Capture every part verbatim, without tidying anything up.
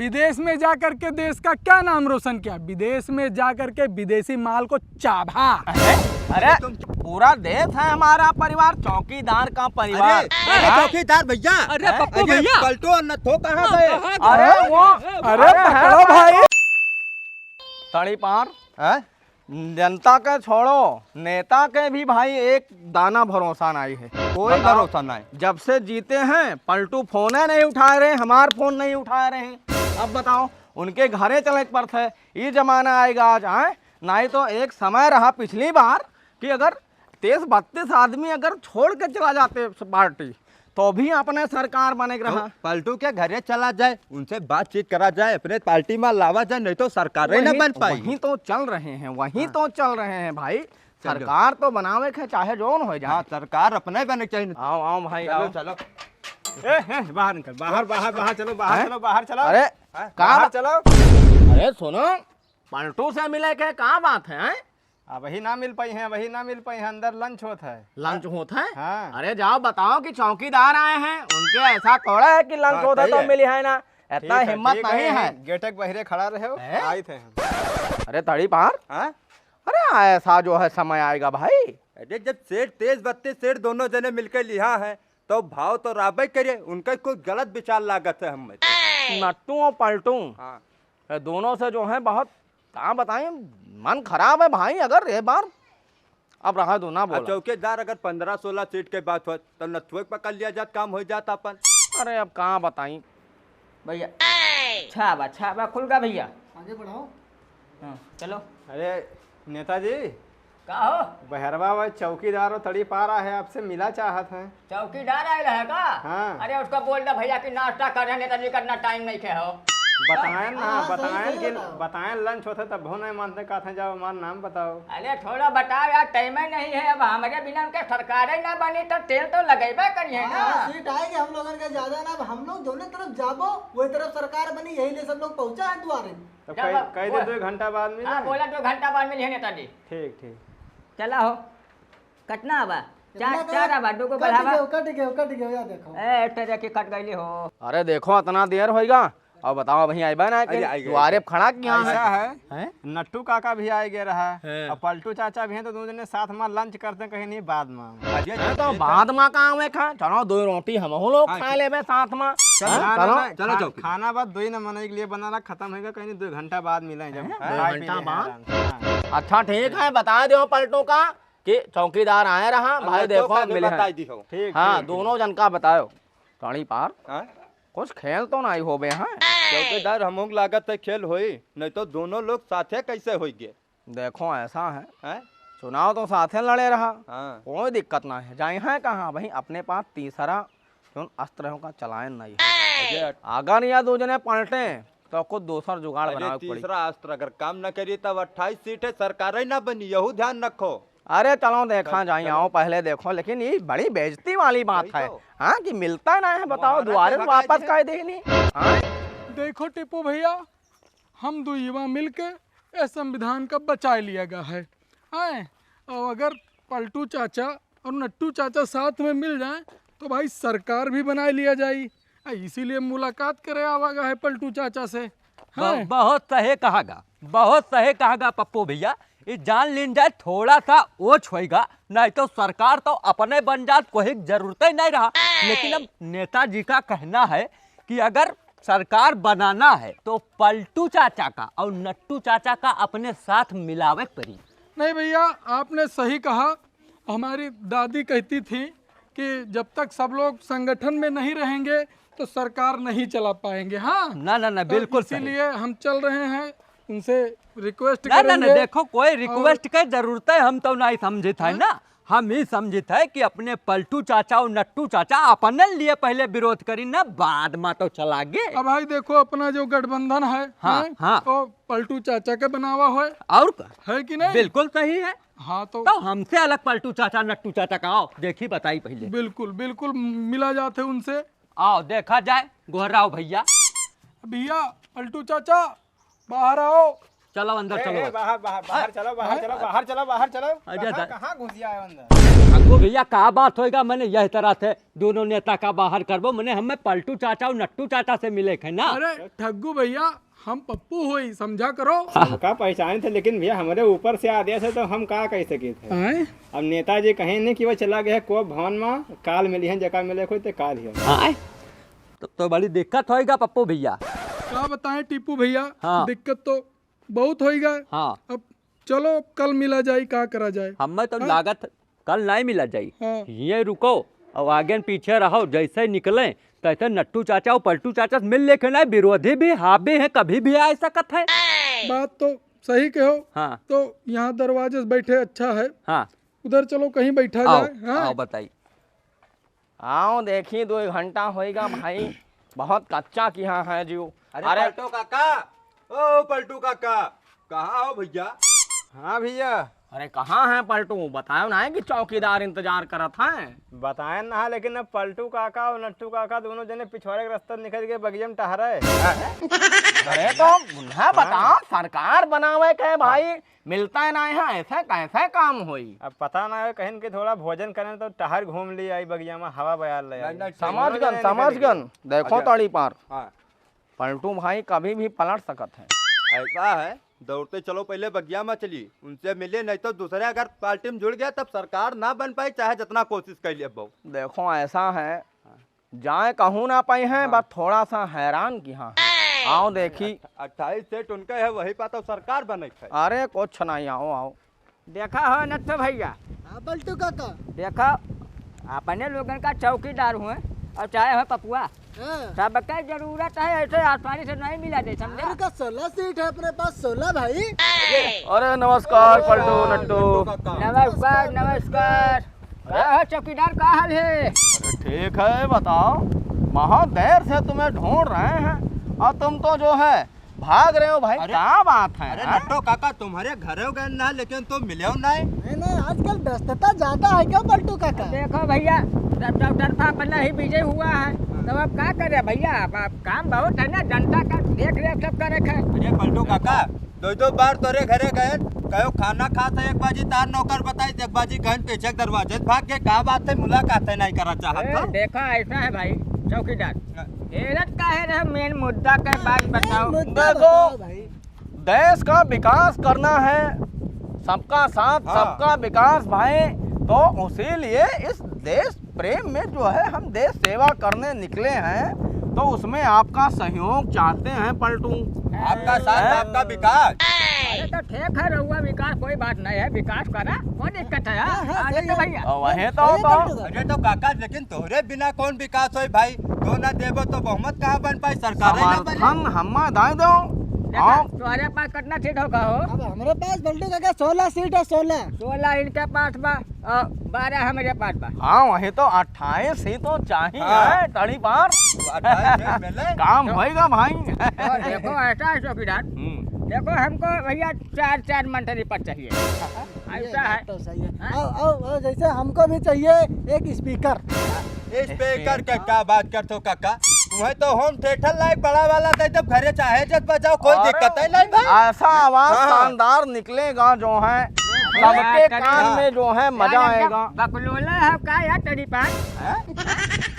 विदेश में जा करके देश का क्या नाम रोशन किया? विदेश में जा करके विदेशी माल को चाभा। अरे, अरे, पूरा देश है हमारा परिवार, चौकीदार का परिवार। अरे, अरे, हाँ? चौकीदार भैया। अरे, हैं? पप्पू अरे, भैया। पलटू और नथो कहाँ हाँ, गए? कहाँ गए? अरे, वो, अरे, अरे, पकड़ो हैं? भाई। तड़ी पार। हैं? जनता के छोड़ो, नेता के भी भाई एक दाना भरोसा नाहीं है। कोई बताओ, भरोसा नाहीं। जब से जीते हैं, पलटू फोने नहीं उठा रहे, हमार फोन नहीं उठा रहे हैं। अब बताओ, उनके घरे चले के पड़त है। ये जमाना आएगा आज, आए? नाहीं तो एक समय रहा पिछली बार कि अगर तीस बत्तीस आदमी अगर छोड़ के चला जाते पार्टी, तो भी अपने सरकार बने के तो रहा। पलटू के घरे चला जाए, उनसे बातचीत करा जाए, अपने पार्टी में लावा जाए, नहीं तो सरकार ही ना वही, बन पाई। वही तो चल रहे हैं, वही हाँ। तो चल रहे हैं भाई। चलो। सरकार तो बनावे के चाहे जौन हो जाए। हाँ, सरकार अपने बने के चाहिए। आओ, आओ भाई, चलो, आओ। चलो। ए, ए, बाहर निकल, बाहर, बाहर, बाहर चलो, बाहर हैं? चलो, बाहर चलो। अरे, हैं? का बाहर बा-, चलो। अरे सुनो, पलटू से मिले के का बात है, हैं? अबही ना मिल पाई हैं, अबही ना मिल पाई हैं, अंदर lunch होत है। Lunch होत है? हाँ। अरे जाओ बताओ कि चौकीदार आए हैं, उनके ऐसा थोड़ा है कि lunch हाँ, होत है सही तो है। मिली है ना, इतना ठीक है, हिम्मत ठीक नहीं है, है। गेटे के बहिरे खड़ा रहे हो, हैं? आइत है हम। अरे तड़ी पार। हाँ? अरे ऐसा जो है समय आएगा भाई। अरे जब सेठ तीस बत्तीस सेठ दोनों जने मिलके लिहा है, तो भाव तो राबे करे, उनका कोई गलत विचार लागत है हमें। नट्टू और पलटू, हाँ। ये दोनों से जो है बहुत, का बताएं, मन खराब है भाई। अगर ये बार, अब रहा दो ना अब बोला। चौकीदार अगर पन्द्रह सोलह सीट के बात हो, तो नथुए के पकड़ लिया जात, काम हो जात अपन। अरे अब का बताई। भैया, छाबा, छाबा खुल गा भैया। आगे बढ़ाओ। हाँ, चलो। अरे नेताजी, का हो? बहरवा वा चौकीदार वो तड़ी पारा है, आपसे मिला चाहत हैं। चौकीदार आए रहे का? हाँ। अरे उसको बोल दे भैया कि नाश्ता कर रहे, नेताजी का इतना time नहीं खे हो। बताएं ना, हाँ, सही, बताएं सही कि बताओ। बताएं lunch होते तब वो नहीं मानते, कहते हैं जाओ हमारा नाम बताओ। अरे थोड़ा बताओ यार, time ही नहीं है, अब हमारे बिना उनके सरकार ही ना बनी तो तेल तो लगेबे करिए ना। हाँ, सीट आएगी हम लोगन के ज्यादा ना, अब हम लोग दोनों तरफ जाबो, वही तरफ सरकार बनी, यही लिए सब लोग पहुंचा है द्वारे। तो जा कह, बा-, कह दे बोल। दो घंटा बाद मिले। हाँ, बोला दो घंटा बाद मिले नेताजी। ठीक, ठीक। चला हो। कटना आबा? कितना चार, का? चार आबा, दो को कट बढ़ावा। गयो, कट गयो, कट गयो, या देखो। ए, तेरे की कट गईली हो। अरे देखो, इतना देर होइगा। अब बताओ, अभी आइबा ना कि अरे, आइ गए, द्वारे आइ गए। खड़ा किया है। ऐसा है, हैं? नट्टू काका भी आए गए रहा, हैं। और पलटू चाचा भी हैं, तो दोनों जने साथ में lunch करते हैं, कहीं नहीं बाद में। अरे, हाँ, तो ये बाद में का आवे खा, चलो दो रोटी हम लोग हाँ, खा लेबे साथ में। चलो, हाँ, ना, ना, चलो। ना, चलो, खा-, चौकी। खाना बाद दो ही ना मनई के लिए बना रहा, खत्म होगा, कहीं नहीं, दो घंटा बाद मिले जब हैं? खाए दो घंटा पीने बाद? हैं, हाँ। अच्छा, ठीक है, बता दो पलटू का कि चौकीदार आए रहा, अब भाई लड़कों देखो, का भी मिले हैं। बताई दी हो। ठीक, हाँ, ठीक, दोनों ठीक। जन का बताओ। तड़ी पार। हाँ? कुछ खेल तो नहीं होबे, हाँ? चौकीदार, हमहू के लागत है खेल होई, नहीं तो दोनों लोग साथे कैसे होई गे? देखो, ऐसा है, हैं? चुनाव तो साथे लड़े रहा, हाँ। कोई दिक्कत ना है। जाई हैं कहाँ भाई, अपने पास तीसरा जौन अस्त्र है, ओका चलायन नहीं है। अरे, अगर या दो जने पलटे, तो कुछ दोसर जुगाड़ अरे, बनावे के पड़ी। तीसरा अस्त्र अगर काम न करी, तब अट्ठाईस सीट है, सरकार ही ना बनी, यहू ध्यान रखो। अरे, चलो देखा चल, जाई, चलो। आओ पहले देखो, लेकिन ये बड़ी बेइज्जती वाली बात वही है, तो। हाँ, कि मिलता ना है, अब बताओ, हमारा द्वारे से से भगाई वापस दे। काहे देनी? हाँ? देखो टिप्पू भैया, हम दो युवा मिलके इस संविधान का बचाए लिया गया है। आए, और अगर पलटू चाचा और नट्टू चाचा साथ में मिल जाएं, तो भाई सरकार भी बनाए लिया जाई। आ, इसीलिए मुलाकात करे आवा गा है पलटू चाचा से। ब-, हाँ। बहुत सही कहा गा, बहुत सही कहा गा पप्पू भैया। ये जान लीन जाए, थोड़ा सा ओछ होइगा, नहीं तो सरकार तो अपने बन जात, कोई जरूरत ही नहीं रहा। लेकिन अब नेताजी का कहना है कि अगर सरकार बनाना है तो पलटू चाचा का और नट्टू चाचा का अपने साथ मिलावे के पड़ी। नहीं भैया, आपने सही कहा। हमारी दादी कहती थी कि जब तक सब लोग संगठन में नहीं रहेंगे तो सरकार नहीं चला पाएंगे। हाँ, ना, ना, ना, तो बिल्कुल सही। इसीलिए हम चल रहे हैं, उनसे request ना, ना, ना, करेंगे। देखो, कोई और request के जरूरत है, हम तो नहीं समझित है हाँ? ना, हम ही समझित है कि अपने पलटू चाचा और नट्टू चाचा अपने लिए पहले विरोध करी ना, बाद में तो चला गे। अब भाई देखो, अपना जो गठबंधन है, हाँ, हैं? हाँ। तो पलटू चाचा के बनावा होए। और का? है कि नहीं? बिल्कुल सही है। हाँ, तो तो हमसे अलग पलटू चाचा, नट्टू चाचा का आओ, देखी बताई पहले। बिल्कुल, बिल्कुल मिला जात है उनसे। आओ, देखा जाए, गोहराओ भैया। भैया, पलटू चाचा, बाहर आओ। चलो अंदर ए, चलो। ए, बाहर, बाहर, बाहर हैं? चलो, बाहर हैं? चलो, बाहर चलो, बाहर चलो। अच्छा, कहाँ, दा- कहाँ घुसिया है अंदर? हम तो भैया, का बात होइगा? मने यह तरह से दोनों नेता का बाहर करबो, मने हमें पलटू चाचा और नट्टू चाचा से मिले के है ना? अरे ठग्गू भैया, हम पप्पू होई, समझा करो। हमका पहचान थे, लेकिन भैया, हमरे ऊपर से आदेश है, तो हम का कह सके थे? आए? अब नेताजी कहे नहीं कि वो चला गया कोप भवन में, काल मिली हैं, जका मिले कोई तो काल ही। आए? तो, तो बड़ी दिक्कत होइगा पप्पू भैया। का बताएं टीपू भैया, हाँ। दिक्कत तो बहुत होइगा। हाँ। अब चलो, अब कल मिला जाए, का करा जाए? हमें तो हाँ। लागत कल नहीं मिला जाई। हाँ। हिये रुको और आगे न पीछे रहो, जैसे ही निकले तैसे नट्टू चाचा और पलटू चाचा से मिल लेके ना, विरोधी भी हावी हैं, कभी भी आ सकत है। बात तो सही कहो। हाँ। तो यहाँ दरवाजे से बैठे अच्छा है। हाँ। उधर चलो कहीं बैठा आओ, जाए। हाँ। आओ बताई। आओ देखी, दो घंटा होइगा भाई, बहुत कच्चा किहा है जीव। अरे अरे पलटू काका, ओ पलटू काका, कहाँ हो भैया? हाँ भैया। अरे कहाँ है पलटू? बताओ ना है कि चौकीदार इंतजार करत है। बताए ना, लेकिन अब पलटू काका और नट्टू काका दोनों जने पिछवाड़े के रास्ता निकल के बगिया में टहरे। अरे तो उन्हें बताओ, सरकार बनावे के भाई, मिलता है ना यहाँ, ऐसा कैसा काम होई? अब पता ना है, कहीं कि थोड़ा भोजन करें तो टहर घूम ली आई बगिया में, हवा बयार ले आई। नहीं, नहीं, समझ गन, समझ गन, देखो अच्छा। ताड़ी पार। हाँ। पलटू भाई कभी भी पलट सकत है। ऐसा है, दौड़ते चलो पहले बगिया में चली, उनसे मिले, नहीं तो दूसरे अगर पार्टी में जुड़ गया तब सरकार ना बन पाई, चाहे जितना कोशिश कर लिए बहु। देखो ऐसा है, हाँ। जाए कहूँ ना पाई हैं, हाँ। बस थोड़ा सा हैरान किहा। आओ देखी। अट्ठाईस सीट उनके है, वही पर तो सरकार बने है। अरे कुछ नहीं, आओ, आओ। देखा हो नट्टू भैया। हाँ, पलटू काका। देखा, अपने लोगन का चौकीदार हुए और चाहे हो पपुआ। हाँ। सबके जरूरत है, ऐसे आसानी से नहीं मिला दे, समझे? अरे का सोलह सीट है अपने पास, सोलह भाई। अरे नमस्कार पलटू नट्टू। नमस्कार, नमस्कार। का हो चौकीदार, का हाल है? अरे ठीक है, बताओ। बहुत देर से तुम्हें ढूंढ रहे हैं और तुम तो जो है भाग रहे हो भाई, अरे, क्या बात है, अरे हैं? नट्टू काका, तुम्हारे घरे गए ना, लेकिन तुम मिले हो नहीं। नहीं, नहीं, आजकल व्यस्तता ज्यादा है क्या पलटू काका? देखो भैया, जब डॉक्टर साहब पहले ही बिजी हुआ है, हाँ। तब अब क्या करे भैया, अब, अब काम बहुत है ना, जनता का देख रेख सब करे है। अरे पलटू काका, दो दो बार तोरे घरे गए, कहो खाना खात है, एक बाजी तार नौकर बताई, एक बाजी गहन पीछे के दरवाजे से भाग के, का बात है, मुलाकात है, नहीं करा चाहत ए, हो? देखो ऐसा है भाई चौकीदार, हाँ। हेरत काहे रहे, मेन मुद्दा के बात बताओ। मुद्दा देखो, बताओ भाई। देश का विकास करना है, सबका साथ, हाँ। सबका विकास भाई, तो उसी लिए इस देश प्रेम में जो है हम देश सेवा करने निकले हैं, तो उसमें आपका सहयोग चाहते हैं पलटू। आपका साथ, हैं? आपका विकास। अरे तो ठीक है रउआ, विकास कोई बात नहीं है, विकास करा, कोई दिक्कत है, हाँ? हाँ, हाँ, आगे सही तो है। भैया। और वही तो, सही तो। पलटू। अरे तो काका, लेकिन तोहरे बिना कौन विकास होई भाई? तो ना देबो तो बहुमत कहाँ बन पाई? सरकार ही ना बने। समर्थन हम्मा दाए दो। देखा, हाँ। तोहरे पास कितना सीट होगा हो? अब हमरे पास पलटू काका सोलह सीट है, सोलह। सोलह इनके पास बा, और बारह हमरे पास बा। हाँ, वही तो अट्ठाईस ही तो चाहिए हाँ। है, तड़ी पार। तो अट्ठाईस में मिले। काम तो होएगा भाई। और देखो, ऐसा है चौकीदार, हम्म। देखो, हमको भैया चार, चार मंत्री पद चाहिए। ये ऐसा बात है। तो सही है। हाँ। आओ, आओ, आओ, जैसे हमको भी चाहिए एक स्पीकर। स्पीकर के का बात करत हो काका? तुम्हें तो होम थिएटर लायक बड़ा वाला दे, जब घरे चाहे जब बजाओ, कोई अरे, दिक्कत है नहीं भाई। ऐसा आवाज हाँ। शानदार निकलेगा जो है, हाँ। सबके हाँ। कान में जो है मजा यार, आएगा। बकलोला है का यार तेरी पास? हाँ?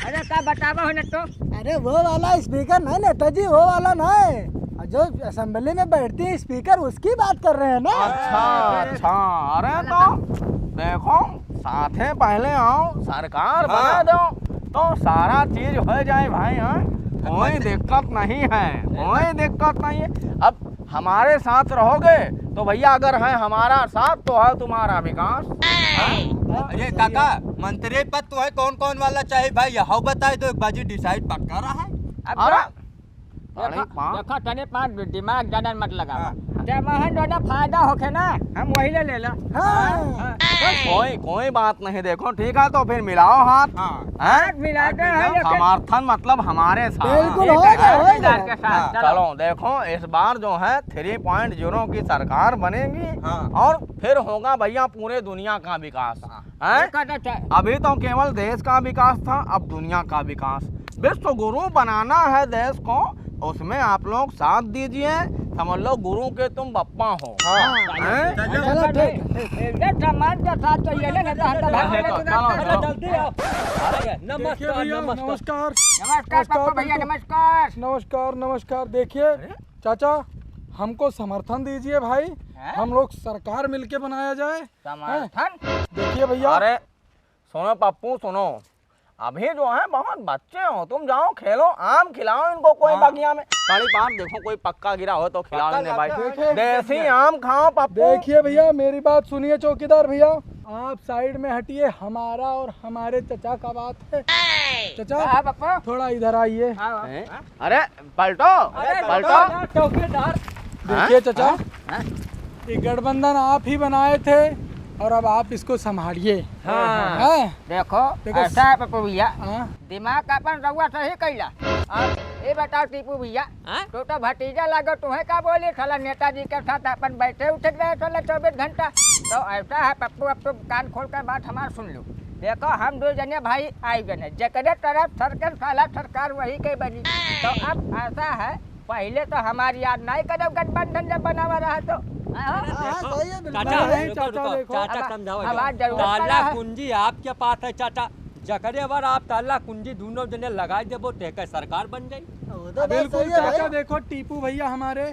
अरे का बतावा हो ना तो? अरे वो वाला स्पीकर नहीं नेताजी, वो वाला नहीं, जो असेंबली में बैठती है स्पीकर, उसकी बात कर रहे हैं ना। अच्छा, अच्छा। अरे तो देखो, साथे पहले आओ, सरकार हाँ। बना दो, तो सारा चीज हो जाए भाई। हाँ, कोई दिक्कत नहीं है, कोई दिक्कत नहीं है। अब हमारे साथ रहोगे तो भैया, अगर है हमारा साथ तो है तुम्हारा विकास। अरे काका, मंत्री पद तो है, कौन कौन वाला चाहिए भाई, यह बताए दो, एक बाजी डिसाइड पक्का रहा है। अब अरे, देखा, अरे, पाँच। देखा, तने पाँच दिमाग ज्यादा मत लगावा। हाँ। जब वहाँ ज्यादा फायदा होखे ना, हम वही ले लेला। हाँ। हाँ। कोई, कोई बात नहीं, देखो, ठीक है, तो फिर मिलाओ हाथ। हाँ। हैं? हाथ मिलाते हैं, लेकिन समर्थन मतलब हमारे साथ। बिल्कुल, ठीक हो है, गया, हो चौकीदार गया। के साथ, हाँ। चलो। चलो, देखो, इस बार जो है थ्री पॉइंट ज़ीरो की सरकार बनेगी हाँ। और फिर होगा भैया पूरे दुनिया का विकास। हाँ। हैं? देखा तो चा- अभी तो केवल देश का विकास था, अब दुनिया का विकास। विश्व गुरु बनाना है देश को, उसमें आप लोग साथ दीजिए। समझ लो गुरु के तुम बप्पा हो। हाँ। हैं? चलो, ठीक है। ए, ए, सामान तो साथ चाहिए ना, नहीं तो हम तो भाग चलो, चलो, चलो। अरे, जल्दी आओ। अरे, नमस्कार, देखिए भैया, नमस्कार। नमस्कार। नमस्कार, नमस्कार, पप्पू भैया, पलटू। नमस्कार। नमस्कार, नमस्कार। देखिए, अरे? चाचा, हमको समर्थन दीजिए भाई, हैं? हम लोग सरकार मिलके बनाया जाए, हैं? समर्थन? देखिए भैया। अरे, सुनो पप्पू, सुनो, अभी जो है बहुत बच्चे हो तुम, जाओ खेलो, आम खिलाओ इनको कोई हाँ। बगिया में। ताली पार देखो, कोई पक्का गिरा हो तो खिलाओ पक्का इन्हें भाई। लाता है। देखे? देसी आम खाओ पप्पू। देखिए भैया, मेरी बात सुनिए चौकीदार भैया, आप साइड में हटिए, हमारा और हमारे चचा का बात है। चचा, हाँ, पप्पू। थोड़ा इधर आइए। हाँ, हाँ। हैं? अरे पलटो, अरे पलटो। चौकीदार, चौकीदार। देखिए हाँ? चचा, हाँ? ये गठबंधन आप ही बनाए थे और अब आप इसको संभालिए। हाँ। हैं? देखो, देखो, ऐसा है पप्पू भैया, हाँ। दिमाग अपन रउआ सही कइला। अब ये बताओ टीपू भैया, हाँ? तू तो भतीजा लागो, तुहे का बोली, साला नेताजी के साथ अपन बैठे उठे रहे साला चौबीस घंटा। तो ऐसा है पप्पू, अब तुम कान खोल कर बात हमार सुन लो। देखो, हम दो जने भाई आई जने, जेकरे तरफ सरकार, साला सरकार वही के बनी। तो अब ऐसा है, पहिले तो हमार याद नाहीं करब गठबंधन जब बनावा रहा तो। हाँ, हाँ, देखो, सही है, बिल्कुल। चाचा, नहीं, नहीं, रुको, चाचा, रुको, देखो। चाचा, अब समझाओ, हमार जरूरत ताला पड़ा है। कुंजी आपके पास है, चाचा। जकरे बार आप ताला कुंजी दूनों जने लगाई देबो, तेके सरकार बन जाई। वो तो बात बिल्कुल, सही है भाई। चाचा, देखो, टीपू भैया हमारे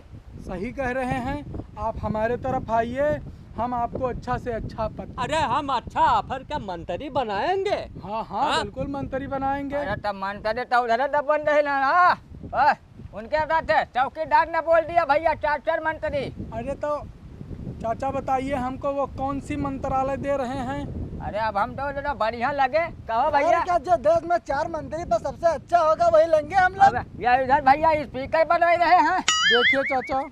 सही कह रहे हैं, आप हमारे तरफ आइए, हम आपको अच्छा से अच्छा पद अरे, हम अच्छा offer के मंत्री बनाएंगे। हाँ, हाँ, हाँ? बिल्कुल मंत्री बनाएंगे। अरे, तब मंत्री तो उधर दबन रहे ना, हाँ? ओए, उनके साथ है, चौकीदार ने बोल दिया भैया, चार चार मंत्री। अरे तो चाचा बताइए हमको, वो कौन सी मंत्रालय दे रहे हैं? अरे अब हम तो जो बढ़िया लगे, कहो भैया। अरे क्या, जो देश में चार मंत्री पर सबसे अच्छा होगा वही लेंगे हम लोग। अब या इधर भैया speaker बना रहे हैं। देखिए चाचा,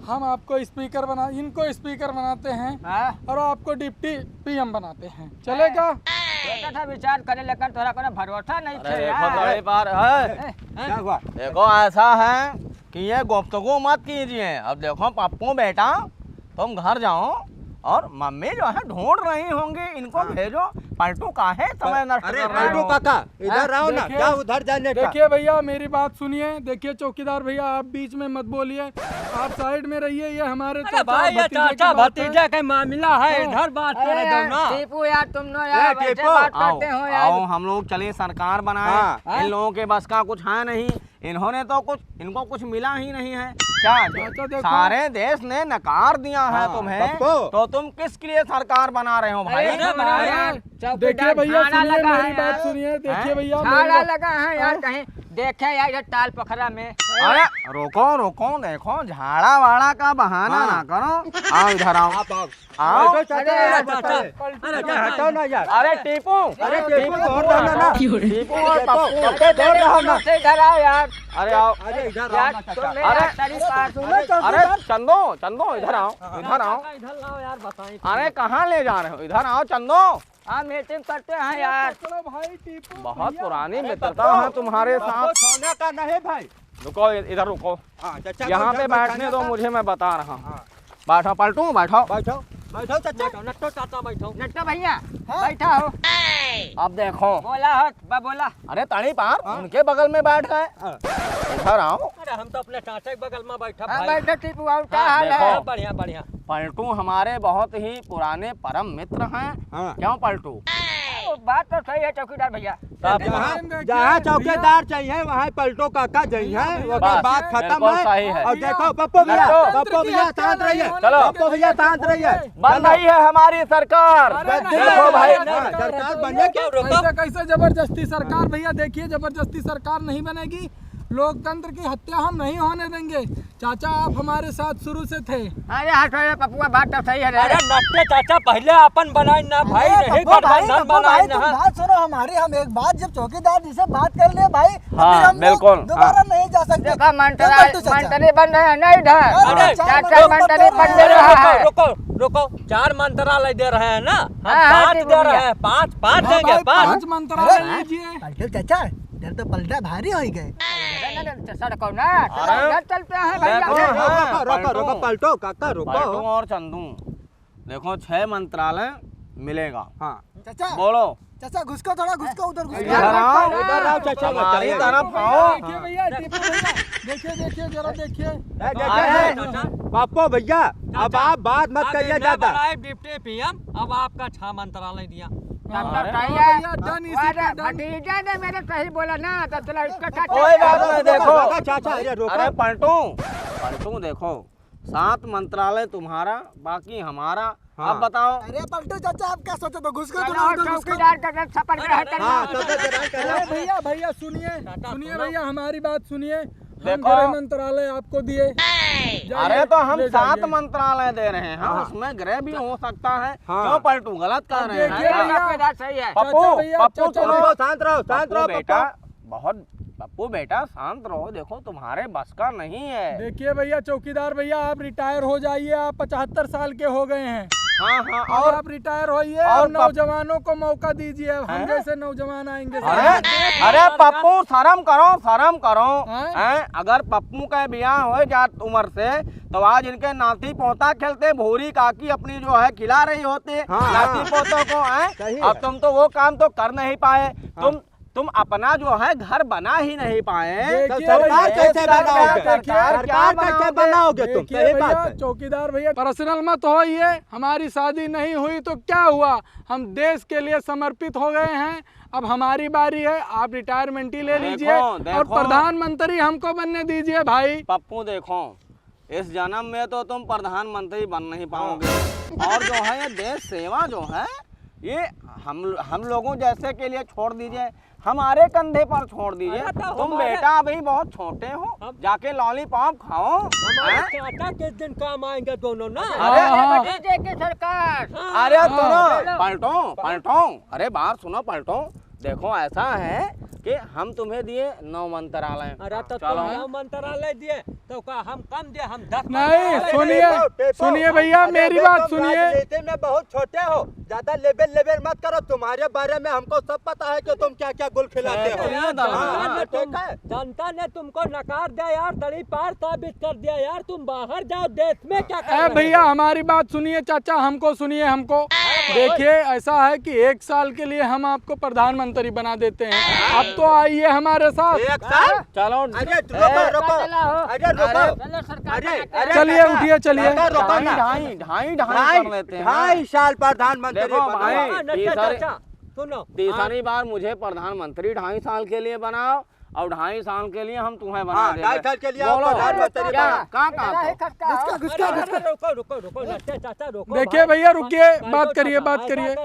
हम आपको speaker बना, इनको speaker बनाते हैं हाँ। और आपको deputy P M बनाते हैं, चलेगा? सोचा था विचार करे, लेकिन तोरा कोनो भरोसा नहीं अरे थे देखो यार। तो एक बार है। ए, क्या हुआ? देखो ऐसा है कि ये गुफ्तगू मत कीजिए। अब देखो पप्पू बेटा, तुम घर जाओ और मम्मी जो है ढूंढ रही होंगी, इनको हाँ। भेजो। पलटू काहे समय नष्ट अरे कर रहे पलटू हो? काका, इधर हाँ, आओ ना, देखिए, क्या उधर जाने का? देखिए भैया, मेरी बात सुनिए। देखिए चौकीदार भैया, आप बीच में मत बोलिए, आप side में रहिए। ये हमारे अरे चाचा भाई, ये भतीजे की चाचा बात है। भतीजा का मामला है, हाँ। इधर बात करे अरे दो ना। टीपू यार, तुम नो यार, ए, वैसे टीपू। बात आओ, करते हो यार। आओ, हम लोग चले सरकार बनाए। हाँ। इन लोगों के बस का कुछ है नहीं, इन्होंने तो कुछ, इनको कुछ मिला ही नहीं है। क्या जो चाचा देखो। सारे देश ने नकार दिया है हाँ, तुम्हें, पप्पू। तो तुम किस लिए सरकार बना रहे हो भाई? अरे, अरे, चौकीदार देखिए भैया, झाड़ा सुनिए, लगा मेरी है बात यार। सुनिए, देखिए हैं? भैया, झाड़ा मेरी लगा है यार, हैं? कहीं देखे यार, इधर ताल पोखरा में। अरे, रुको, रुको, देखो, झाड़ा वाड़ा का बहाना हाँ। ना करो। आओ, इधर आओ। आप आओ। आओ। बैठो, चाचा, अरे, बैठो, चाचा। अरे, क्या हटाओ ना यार। अरे, टीपू। अरे, टीपू, टीपू, दौड़ रहा ना। टीपू और टीपू, पप्पू। पप्पू, दौड़ रहा ना। इधर आओ यार। अरे, आओ। अरे, इधर आओ यार, ना, चाचा। तुम मेरा अरे, ताली पार। सुनो, अरे, चंदो, चंदो, इधर आओ, हाँ। इधर आओ। इधर लाओ यार, बताएं। अरे, कहाँ ले जा रहे हो? इधर आओ, चंदो। हाँ, meeting करते हैं यार। पकड़ो भाई, टीपू बहुत भैया। पुरानी अरे मित्रता पप्पू, है तुम्हारे पप्पू, साथ। सोना का नहीं भाई। रुको, इ-, इधर रुको। हाँ, चाचा, यहाँ इधर पे बैठने बैठने दो का। मुझे, मैं बता रहा हूँ। हाँ। बैठो पलटू, बैठो। बैठो, बैठो चाचा। बैठो, नट्टो चाचा बैठो। नट्टो भैया, हाँ। बैठा हो। अब देखो। बोला हो, बा-, बोला। अरे ताली पार, हाँ। उनके बगल में बैठ गए। हाँ। इधर आओ। अरे हम तो अपने चाचा के बगल में बैठा हाँ, भाई। बैठो टीपू, और क्या हाँ, हाल है? देखो। बढ़िया, बढ़िया। पलटू हमारे बहुत ही पुराने परम मित्र हैं। हाँ। क्यों पलटू? वो बात तो सही है चौकीदार भैया। तब जहाँ, जहाँ चौकीदार चाहिए, वहाँ पलटू काका चाहिए, ओकर बस, बात खत्म बिल्कुल है। सही है। और देखो, पप्पू भैया, नट्टू। पप्पू भैया शांत रहिए। चलो। पप्पू भैया शांत रहिए। बन चलो। रही है हमारी सरकार। अरे देखो नहीं, भाई। नहीं, हाँ, नहीं, सरकार नहीं, बने। रुको, रुको। कैसे, कैसे जबरदस्ती सरकार? भैया देखिए, जबरदस्ती सरकार नहीं बनेगी। लोकतंत्र की हत्या हम नहीं होने देंगे। चाचा, आप हमारे साथ शुरू से थे। अरे हट रे पप्पुआ, बात तो सही है रे। अरे नट्टे चाचा, पहिले अपन बनाई ना भाई, अरे नहीं पप्पू भाई, गठबंधन पप्पू बनाई भाई, ना। तुम बात सुनो हमारी, हम एक बात जब चौकीदार जी से बात कर ले भाई, हाँ, फिर हम लोग बिल्कुल, दोबारा हाँ। नहीं जा सकते। देखो, मंत्रालय, क्यों पलटू चाचा? मंत्री बन रहे हैं ना इधर। अरे, अरे, चार चार मंत्री बन रहा है। रुको, रुको, रुको, चार मंत्रालय दे रहे हैं ना, हम हाँ, हाँ, पाँच दे रहे हैं, पाँच, पाँच हाँ, देंगे, भाई, पाँच। पाँच मंत्रालय अरे, लीजिए। पलटू चाचा, इधर तो पलटा भारी हो गए। अरे, नहीं, नहीं, सड़को ना, अरे, उधर चलते हैं भैया। देखो, अरे, हाँ, रुको, रुको, पलटू। रुको, पलटू, काका, रुको। पलटू और चंदू, देखो, छह मंत्रालय मिलेगा। हाँ। चाचा। बोलो। चाचा, घुसको थोड़ा, घुसको उधर, घुसको। इधर आओ, इधर आओ, चाचा, हमारी तरफ आओ। देखिए भैया, टीपू भैया, देखिए, देखिए, जरा देखिए। ए, देखिए, हाँ, ए, चाचा। पप्पू भैया, अब चाचा, आप बात मत अब करिए इतना ज्यादा। बड़ा है डिप्टी पीएम, अब आपका छह मंत्रालय दिया। डॉक्टर हाँ। साहब, भैया, done इसी अरे, पे done। भतीजा ने मेरे सही बोला ना, तो चलो इसको चाचा। कोई बात नहीं, देखो। दादा, चाचा, अरे, रुको। अरे, पलटू, पलटू, देखो, सात मंत्रालय तुम्हारा, बाकी हमारा। हाँ। अब बताओ। अरे पलटू चाचा, आप क्या सोचे थे? घुस गए चलो, तुम उधर, घुस गए। चौकीदार का सब सफर ग्रहण करना। हाँ, सब ग्रहण करना। अरे भैया, भैया सुनिए, चाचा, सुनिए सुनो। भैया, हमारी बात सुनिए। हम देखो। गृह मंत्रालय आपको दिए। जाइए, अरे तो हम ले सात जाइए। मंत्रालय दे रहे हैं, हाँ। उसमें गृह भी हो सकता है। हाँ। क्यों पलटू, गलत कह अब रहे हैं देखिए क्या? भैया, आपकी बात सही है। पप्पू, चाचा भैया, पप्पू चाचा सुनो। भैया। शांत रहो, शांत पप्पू रहो, बेटा, पप्पू। बहुत, पप्पू बेटा शांत रहो, देखो तुम्हारे बस का नहीं है। देखिए भैया, चौकीदार भैया, आप रिटायर हो जाइए, आप पचहत्तर साल के हो गए हैं। हाँ, हाँ, और और आप रिटायर होइए और और पप- नौजवानों को मौका दीजिए, हम हैं? जैसे नौजवान आएंगे अरे, सामने। अरे पप्पू, शर्म करो, शर्म करो। हैं? हैं? अगर पप्पू का ब्याह हो जात उम्र से, तो आज इनके नाती पोता खेलते, भूरी काकी अपनी जो है खिला रही होती हाँ, नाती हाँ। पोतों को, हैं? सही अब है। तुम तो वो काम तो कर नहीं पाए। हाँ। तुम तुम अपना जो है घर बना ही नहीं पाए। देखिए तो सरकार भैया, कैसे सरकार बनाओगे? क्या, सरकार सरकार कैसे बनाओगे? बनाओगे तुम? देखिए सही बात भैया, है। चौकीदार भैया, पर्सनल मत होइए। हमारी शादी नहीं हुई तो क्या हुआ, हम देश के लिए समर्पित हो गए हैं। अब हमारी बारी है, आप रिटायरमेंट ही ले देखो, लीजिए और देखो। प्रधानमंत्री हमको बनने दीजिए भाई। पप्पू देखो, इस जन्म में तो तुम प्रधानमंत्री बन नहीं पाओगे। हाँ। और जो है ये देश सेवा जो है, ये हम, हम लोगों जैसे के लिए छोड़ दीजिए, हमारे कंधे पर छोड़ दीजिए। अरे तो तुम हमारे बेटा अभी बहुत छोटे हो, हम जाके लॉलीपॉप खाओ। हमारे हैं? चाचा किस दिन काम आएंगे दोनों ना? अरे हाँ, हाँ। भतीजे की सरकार। हाँ। अरे हाँ। सुनो, चलो। पलटो, पलटो। अरे बात सुनो पलटो। देखो, ऐसा है कि हम तुम्हें दिए नौ मंत्रालय। अरे, तो चलो। तुम नौ मंत्रालय दिए, तो का हम कम दिए, हम दस नहीं, मंत्रालय सुनिए, दिए। टेपो, टेपो। सुनिए भैया, अरे, मेरी अरे, बात तुम सुनिए। राजनीति में बहुत छोटे हो, ज्यादा लेबेर लेबेर मत करो। तुम्हारे बारे में हमको सब पता है कि तुम क्या क्या गुल खिलाते हो। सुनिए, हाँ, जनता ने हाँ, तुम, ठीक है। जनता ने तुमको नकार दिया यार, तड़ी पार साबित कर दिया यार। तुम बाहर जाओ, देश में क्या कर ए रहे भैया, हो? हमारी बात सुनिए चाचा, हमको सुनिए, हमको। देखिए, ऐसा है कि एक साल के लिए हम आपको प्रधानमंत्री बना देते हैं, आप तो आइए हमारे साथ। एक साल? चलो। अरे, ए, रुको, रुको। अरे, रुको। अरे, अरे, चलिए, काका, उठिए, चलिए। काका, रुको ना। ढाई, ढाई, ढाई, ढाई ढाई, कर लेते हैं। ढाई साल प्रधानमंत्री देखो बनाओ। भाई, हाँ, तीसरी, चाचा, सुनो। तीसरी हाँ। बार मुझे प्रधानमंत्री ढाई साल के लिए बनाओ। और ढाई साल के लिए हम तुम्हें बना हाँ, देंगे। ढाई साल के लिए बोलो, आपको प्रधानमंत्री क्या, बनाओ। कहाँ, कहाँ अरे, को? अरे, अरे, रुको, रुको, रुको, रुको, चाचा, रुको, देखिए भाई। भैया, रुकिए, बात करिए, बात करिए।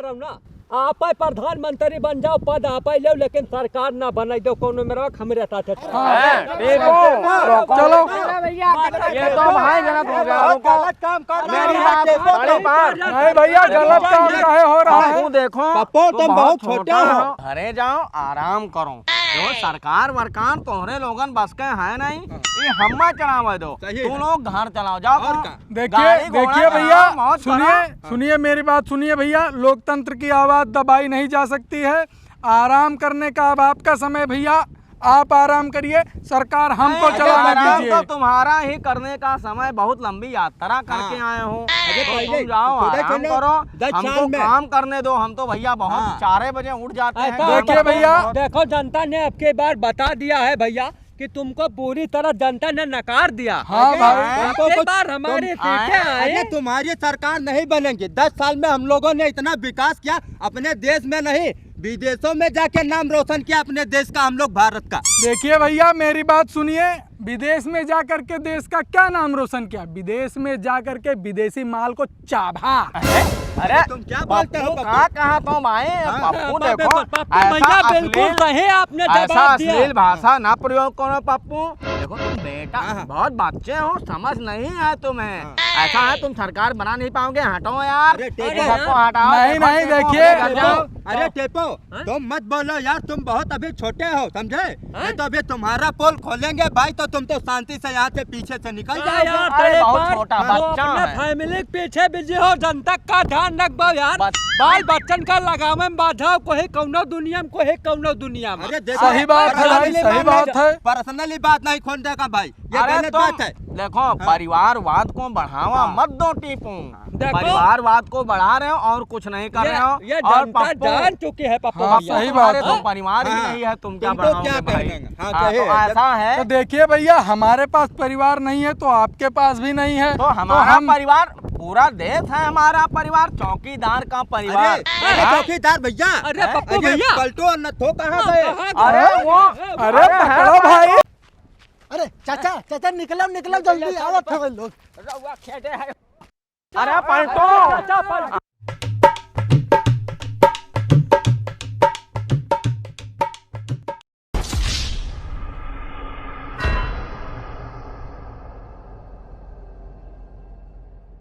आप प्रधानमंत्री बन जाओ, पद आप ले, लेकिन सरकार ना बनाई दो, कोनो मेरा हमरे साथ है। हाँ। हैं, देखो, चलो। अरे भैया, ये तो भाई गलत हो गया, बहुत रुको। गलत काम कर रहे हैं, मेरी बात, देखो, बड़ी बात। नहीं भैया, गलत काम काहे हो रहा है? पप्पू देखो, पप्पू, तुम तुम बहुत बहुत छोटे छोटे हो। हो। घरे जाओ, आराम करो। देखो, सरकार वरकार तोहरे लोगन बस के है नहीं, हाँ। ये हम्मा चलावे दो। सही तू है। लोग घर चलाओ, जाओ और कहाँ? का? देखिए, गाड़ी घोड़ा देखिए भैया, चलाओ, मौज सुनिए, करो। सुनिए मेरी बात, सुनिए भैया, लोकतंत्र की आवाज दबाई नहीं जा सकती है। आराम करने का अब आपका समय भैया, आप आराम करिए, सरकार हमको नहीं, चलाने आराम दीजिए। तो तुम्हारा ही करने का समय, बहुत लंबी यात्रा करके हाँ। आए हो। अरे तो पहले तुम जाओ, खुदा आराम चलो, करो, दस साल हमको में। काम करने दो, हम तो भैया बहुत हाँ। चार बजे उठ जाते हैं, ऐसा काम देखिए करते भैया। हैं। देखो, जनता ने अब की बार बता दिया है भैया कि तुमको पूरी तरह जनता ने नकार दिया। हाँ अरे, भाई। अब तुमको की कुछ, बार हमारी तुम सीटें आए। अरे, तुम्हारी सरकार नहीं बनेगी। दस साल में हम लोगों ने इतना विकास किया, अपने देश में नहीं, विदेशों में जाके नाम रोशन किया अपने देश का, हम लोग भारत का। देखिए भैया, मेरी बात सुनिए, विदेश में जा करके देश का क्या नाम रोशन किया? विदेश में जा करके विदेशी माल को चाभा। अरे, अरे, तुम क्या बोलते हो, पप्पू? कहाँ, कहाँ तुम आए? हाँ। पप्पू, पप्पू, देखो, पप्पू ऐसा भैया, बिल्कुल अश्लील, सही आपने ऐसा जवाब दिया। अश्लील भाषा ना प्रयोग करो, पप्पू। देखो, तुम बेटा, हाँ, हाँ। बहुत बच्चे हो, समझ नहीं है तुम्हें। हाँ। ऐसा है, तुम सरकार बना नहीं पाओगे, हटो यार। अरे, टेपो। सबको हटाओ, नहीं, देखो, नहीं, टेपो, देखिए, अरे, टेपो, जाओ। अरे, टेपो, हाँ? तुम मत बोलो यार, तुम बहुत अभी छोटे हो, समझे? हाँ? नहीं तो अभी तुम्हारा पोल खोलेंगे भाई, तो तुम तो शांति से यहाँ से पीछे से निकल हाँ जाओगे। यार, अरे, तेरे बहुत पास छोटा तो बच्चा अपने है। फैमिली के पीछे बिजी हो, जनता का ध्यान रखबो यार। बस। बाल बच्चन का लगावे में बाधा, कोई कौनो दुनिया में, कोई कौनो दुनिया में। अरे, देखो, सही बात है भाई, पर्सनली सही बात है। पर्सनली बात नहीं खोल देगा भाई, ये अरे, गलत तुम बात है। देखो, हाँ। परिवारवाद को बढ़ावा हाँ। मत दो टीपू। हाँ। देखो। परिवारवाद को बढ़ा रहे हो और कुछ नहीं कर ये, रहे हो। ये और जनता पप्पू, जान चुकी है पप्पू हाँ, भैया। सही बात है। तुम्हारे तो परिवार ही हाँ। नहीं है, तुम क्या तुमको बढ़ाओगे क्या भाई? कहना है? हाँ, हाँ, कहिए। तो ऐसा है। तो देखिए भैया, हमारे पास परिवार नहीं है तो आपके पास भी नहीं है। तो तो हमारा हम परिवार, पूरा देश है हमारा परिवार, चौकीदार का परिवार। अरे, अरे हाँ? चौकीदार भैया। अरे हैं? पप्पू अरे भैया। पलटो न थो कहाँ हाँ, गए? कहाँ गए? अरे वो, अरे अरे पकड़ो भाई। अरे चाचा, चाचा निकलो, निकलो जल्दी, निकलो, आवत हवे लोग। रउआ खेदे है। अरे पलटो। चाचा पलटो।